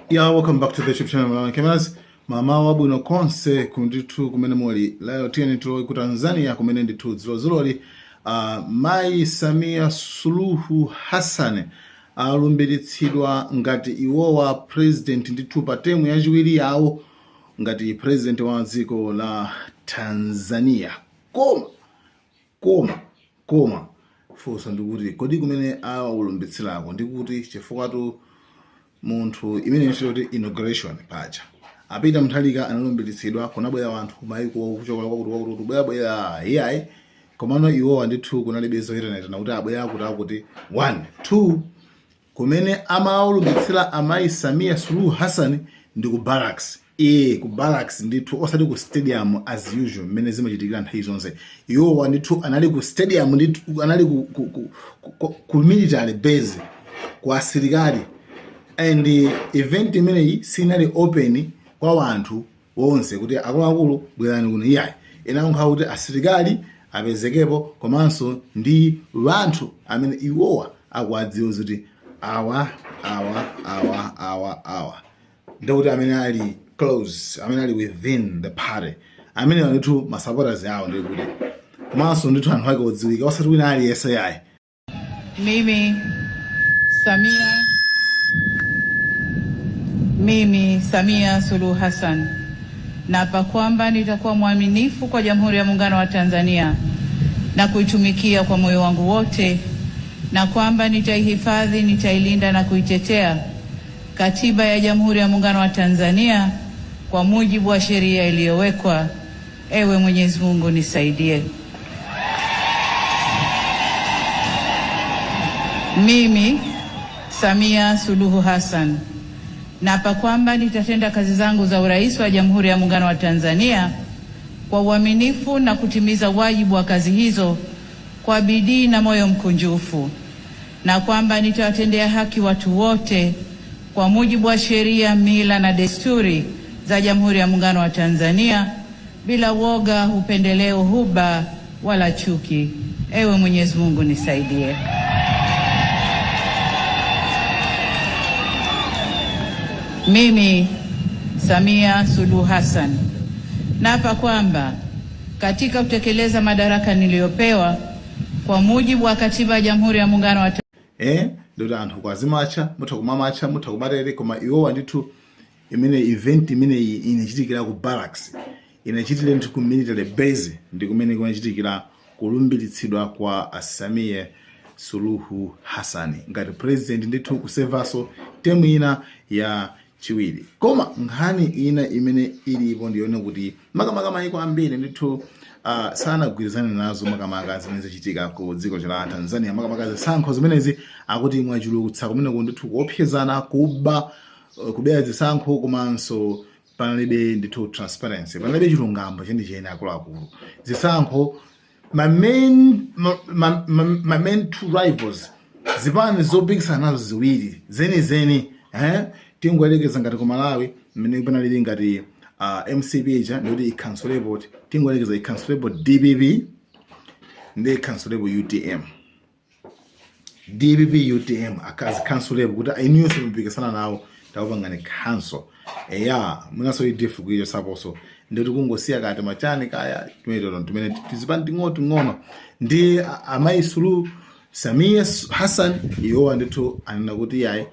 Yeah, welcome back to the YouTube channel Malawi Cameras. Mmawa wabwino konse kundithu kumene muli. Lero tiyeni tilowe ku Tanzania kumene ndithu dzulozuloli Mayi Samia Suluhu Hassan alumbiritsidwa ngati iwowa president ndithu pa temu yachiwiri yawo ngati president wa dziko la Tanzania. Koma funso ndikuti, kodi kumene awulumbitsirako ndikuti? Chifukwatu munthu imene ntchito kuti inauguration paja a Peter Mutharika analumbiritsidwa, kunabwera anthu maiko kuchokera kwakuti kwakuti kuti bwerabwera, iyayi. Komano iwowa ndithu kunalibe zoyitanayitana kuti abwera akuti akuti 1 2. Kumene amawulumbitsira amayi Samia Suluhu Hassan ndi ku barracks, ee, ku barracks ndithu, osati ku stadium as usual mmene zimachitikira nthawi zonse. Iwowa ndithu anali ku stadium ndithu, anali ku military base, ku asilikali, and event imeneyi sinali open kwa wanthu wonse kuti akuluakulu bwerani kuno, iyayi. Inankha kuti asilikali apezekepo komanso ndi wanthu amene iwowa akuwadziwa kuti awa, awa, awa, awa, awa, ndikuti amene ali close, amene ali within the party, amene ndithu ma supporters awo, ndikuti komanso ndithu anthu ake odziwika, osati wina aliyense yayi. Mimi Samia Suluhu Hassan naapa kwamba nitakuwa mwaminifu kwa Jamhuri ya Muungano wa Tanzania na kuitumikia kwa moyo wangu wote, na kwamba nitaihifadhi, nitailinda na kuitetea Katiba ya Jamhuri ya Muungano wa Tanzania kwa mujibu wa sheria iliyowekwa. Ewe Mwenyezi Mungu nisaidie. Mimi Samia Suluhu Hassan naapa kwamba nitatenda kazi zangu za urais wa Jamhuri ya Muungano wa Tanzania kwa uaminifu na kutimiza wajibu wa kazi hizo kwa bidii na moyo mkunjufu, na kwamba nitawatendea haki watu wote kwa mujibu wa sheria, mila na desturi za Jamhuri ya Muungano wa Tanzania bila woga, upendeleo, huba wala chuki. Ewe Mwenyezi Mungu nisaidie. Mimi Samia Suluhu Hassan naapa kwamba katika kutekeleza madaraka niliyopewa kwa mujibu wa Katiba ya Jamhuri ya Muungano wa Eh, ndikuti anthu kwazimatcha, mutha kumamatcha, mutha kumatere, koma iwowa ndithu imene event imeneyi inachitikira ku barracks, inachitikira ndithu ku military base, ndi kumene kunachitikira kulumbiritsidwa kwa Samia Suluhu Hassan ngati president ndithu kusevanso temu ina ya chiwiri. Koma nkhani ina imene ilipo ndiyone kuti makamaka mayiko ambiri ndithu sanagwirizane nazo makamaka zimene zachitika ku dziko la Tanzania, makamaka zisankho zimenezi. Akuti mwachulutsa kumeneko ndithu kuopsezana, kuba, kubera zisankho, komanso panalibe ndithu transparency, panalibe chilungamo chenicheni. Akuluakulu, zisankho ma main two rivals, zipani zopikisana nazo ziwiri zenizeni, eh? Tingoyerekeza ngati ku Malawi mmene panalili ngati MCP ija, ndikuti ikhansulepo, tingoyerekeza ikhansulepo DPP ndi ikhansulepo UTM, DPP, UTM, akazikhansulepo kuti inuyonso mupikisana nawo, takupangani cancel. Eya, mwinaso UDF kuicho saposo, ndikuti kungosiya kati machani kaya timeneto timene tizipani ting'ono ting'ono. Ndi amayi Suluhu Samia Hassan iwowa ndithu anena kuti yayi,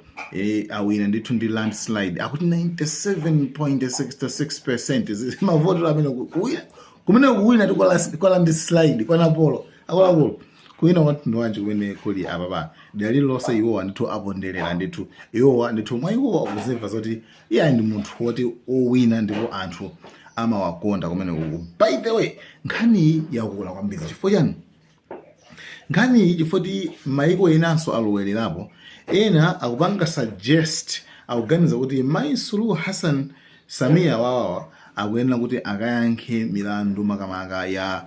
awina ndithu ndi landslide, akuti 97.66% mavotero amene kuwina kumene kuwina ndi kwa landslide kwa napolo. Akuluakulu, kuwina kwathu wanji kumene kuli apa pa dera lililonse? Iwowa ndithu aponderera ndithu, iwowa ndithu mwa iwowa kuzimva zoti iye ndi munthu woti owina ndipo anthu amawakonda kumene kuku. By the way, nkhaniyi yakula kwambiri. Chifukwa chani nkhaniyi? Chifukwa ti maiko enanso alowererapo. Ena akupanga suggest, akuganiza kuti mayi Suluhu Hassan Samia wawawa akuyenera kuti akayankhe milandu, makamaka ya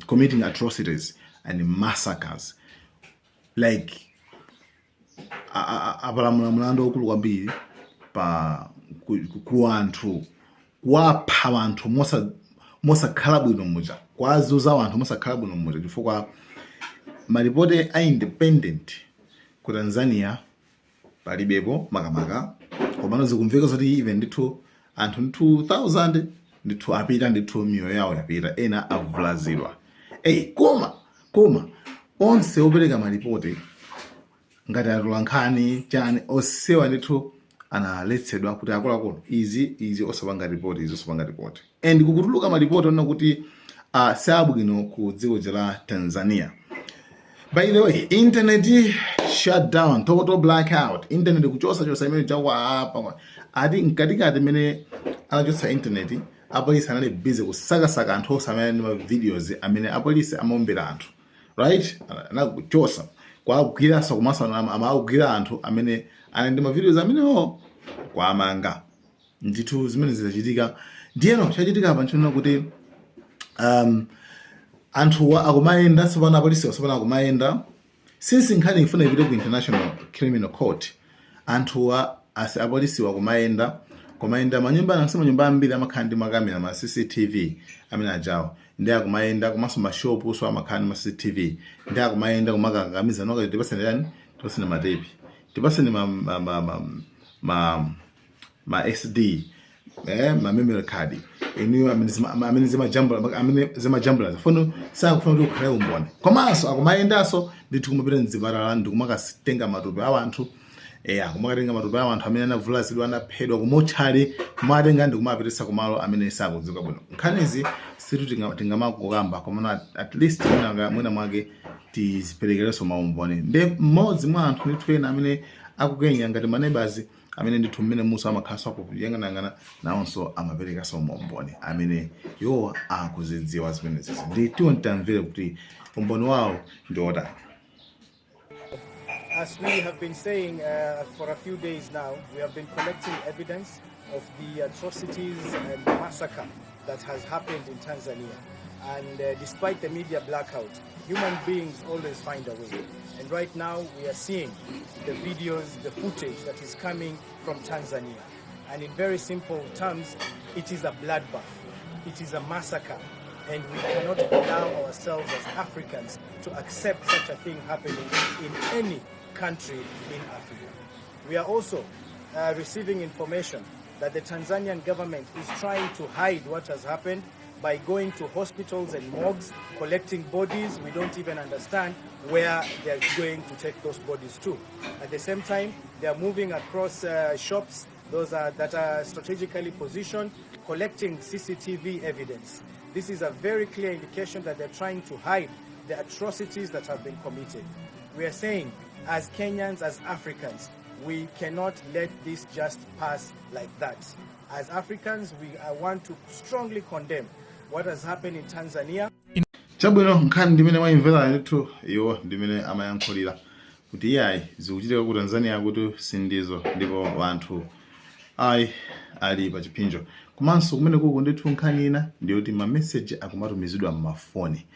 committing atrocities and massacres, like apalamula mlandu waukulu kwambiri pa ku anthu, kuwapha anthu mosakhala bwino muja, kuwazuza anthu mosakhala bwino muja, chifukwa malipoti a independent ku Tanzania. Palibepo makamaka, komano zikumveka zoti even ndithu anthu 2000 ndithu apita ndithu, miyoyo yawo yapita, ena avulazidwa. Eyi, koma onse opereka malipoti ngati atolankhani chani, onsewa ndithu analetsedwa kuti akuluakulu, izi osapanga ripoti, izi osapanga ripoti. And kukutuluka malipoti onena kuti siabwino ku dziko la Tanzania. By the way, internet shutdown, total blackout, internet kuchosa chosa imene chakwa apa ati mkatikati imene anachotsa internet, apolisi anali busy kusakasaka anthu onse amene ndi ma videos amene apolisi amaombera anthu, right? Anakuchosa kwagwiranso, komanso amagwira anthu amene ali ndi ma videos amenewo, kwamanga ndithu. Zimene zizachitika ndiyeno chachitika apa nchonena kuti anthuwa akumayenda tsopano, apolisi tsopano akumayenda since nkhani ifuna ipite ku International Criminal Court. Anthuwa asi apolisiwa akumayenda, kumayenda manyumba ananso, manyumba ambiri amakhala ndi makamera, ma CCTV amene ajawo, ndi akumayenda, komanso mashopu so amakhala ndi ma CCTV, ndi akumayenda kumakakamiza noka, "Tipaseni yani, tipaseni matepi, tipaseni ma SD, ma memory card inuyo amene zimajambula." Foni sakufuna kuti ukhale umboni. Komanso akumayendanso ndithu kumapita mzipatala ndi kumakatenga matupi a anthu, akumakatenga matupi a anthu amene anavulazidwa, anaphedwa kumotchali, kumatenga ndi kumapititsa kumalo amene sakudziwika bwino. Nkhanizi situ tingamakukamba, komano at least mwina mwake tiziperekerenso maumboni. Ndi mmodzi mwa anthu ndithu ena amene akukenya ngati maneighbors amene ndithu mmene muso amakhalanso akuyang'anayang'ana nawonso amaperekanso maumboni amene iwo akuzidziwa zimenezi. Ndi tiwo tamvere kuti umboni wawo ndi otani. As we have been saying for a few days now, we have been collecting evidence of the atrocities and massacre that has happened in Tanzania. And despite the media blackout, human beings always find a way. And right now, we are seeing the videos, the footage that is coming from Tanzania. And in very simple terms, it is a bloodbath. It is a massacre. And we cannot allow ourselves as Africans to accept such a thing happening in any country in Africa. We are also receiving information that the Tanzanian government is trying to hide what has happened by going to hospitals and morgues, collecting bodies. We don't even understand where they're going to take those bodies to. At the same time, they are moving across shops, those are, that are strategically positioned, collecting CCTV evidence. This is a very clear indication that they're trying to hide the atrocities that have been committed. We are saying, as Kenyans, as Africans, we cannot let this just pass like that. As Africans, we want to strongly condemn what has happened in Tanzania. Chabwino, nkhani ndimene mwayimvera ndithu, iwo ndimene amayankhulira kuti iyayi, zikuchitika ku Tanzania kuti sindizo, ndipo anthu ayi ali pa chipinjo. Komanso kumene kuku ndithu nkhani ina ndiyoti mameseji akumatumizidwa m'mafoni,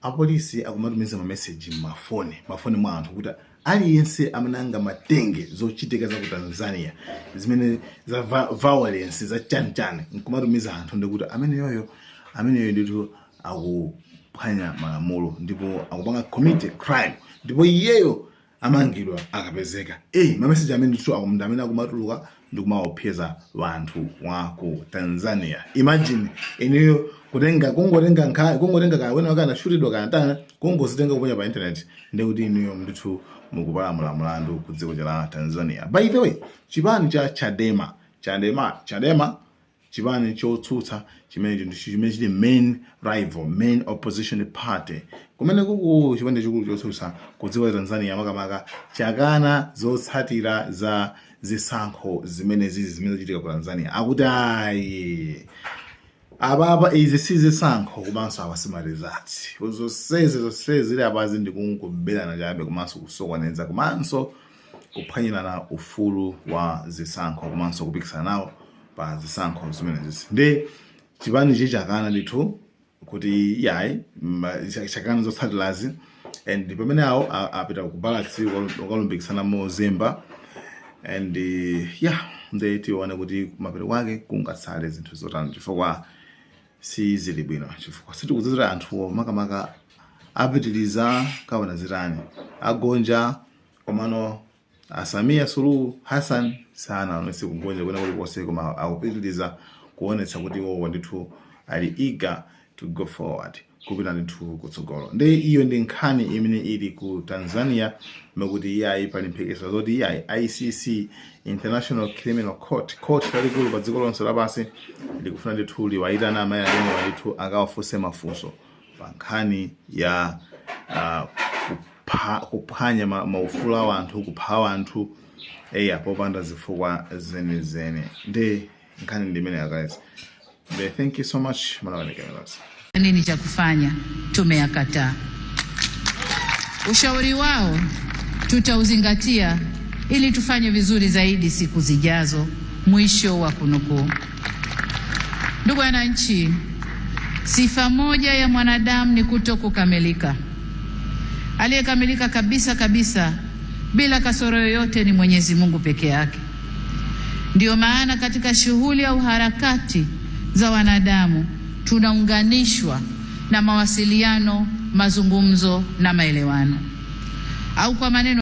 apolisi akumatumiza mameseji m'mafoni, mafoni mwa anthu, kuti aliyense amene angamatenge zochitika za ku Tanzania zimene za violence za chanichani nkumatumiza anthu, ndikuti ameneyoyo ndithu akuphwanya malamulo ndipo akupanga commit crime, ndipo iyeyo amangidwa akapezeka. Mameseji amene ndithu amene akumatuluka ndikumaopseza wanthu wa ku Tanzania. Imagine inuyo kutenga, kungotenga nkhani, kungotenga kaya wena wakana shutidwa kana tani, kungozitenga kuponya pa internet, ndikuti inuyo ndithu mukupalamula mlandu ku dziko la Tanzania. By the way, chipani cha Chadema, Chadema, chipani chotsutsa chimene ndi chimene chili main rival, main opposition party kumene kuku, chipani chikulu chotsutsa ku dziko la Tanzania makamaka, chakana zotsatira za zisankho zimene zizi zimene zachitika ku Tanzania. Akuti ayi, apapa izi si zisankho, komanso apa si ma results. Zonsezi zili apazi ndi kungoberana chabe, komanso kusokoneza, komanso kuphwanyirana ufulu wa zisankho, komanso kupikisana nawo pa zisankho zimenezi. Ndi chipani chi chakana ndithu kuti yayi, chakana zotsatirazi, and pamene awo apita ku barracks kukalumbikitsana mozemba. And yeah, ndi tione kuti kumapeto kwake kungatsale zinthu zotani, chifukwa sizili bwino, chifukwa sitikudziwa anthuwo makamaka apitiliza kapena zitani, agonja. Komano A Samia Suluhu Hassan sanaonetse kugonja kwena kulikonse, koma akupitiriza kuonetsa kuti iwowo ndithu ali eager to go forward, kupita ndithu kutsogolo. Ndi iyo ndi nkhani imene ili ku Tanzania, mekuti iyayi, pali mphekesera zoti iyayi, ICC, International Criminal Court, court lalikulu pa dziko lonse lapansi, likufuna ndithu liwayitana amayi amenewa ndithu akawafunse mafunso pa nkhani ya kuphwanya maufulu a anthu, kupha anthu, eya, popanda zifukwa zenizeni. Ndi nkhani ndi imene guys. Ndi thank you so much, malawanikemelasi. Nini cha kufanya, tumeyakataa. Ushauri wao tutauzingatia ili tufanye vizuri zaidi siku zijazo. Mwisho wa kunukuu. Ndugu wananchi, sifa moja ya mwanadamu ni kutokukamilika. Aliyekamilika kabisa kabisa bila kasoro yoyote ni Mwenyezi Mungu peke yake. Ndiyo maana katika shughuli au harakati za wanadamu tunaunganishwa na mawasiliano, mazungumzo na maelewano, au kwa maneno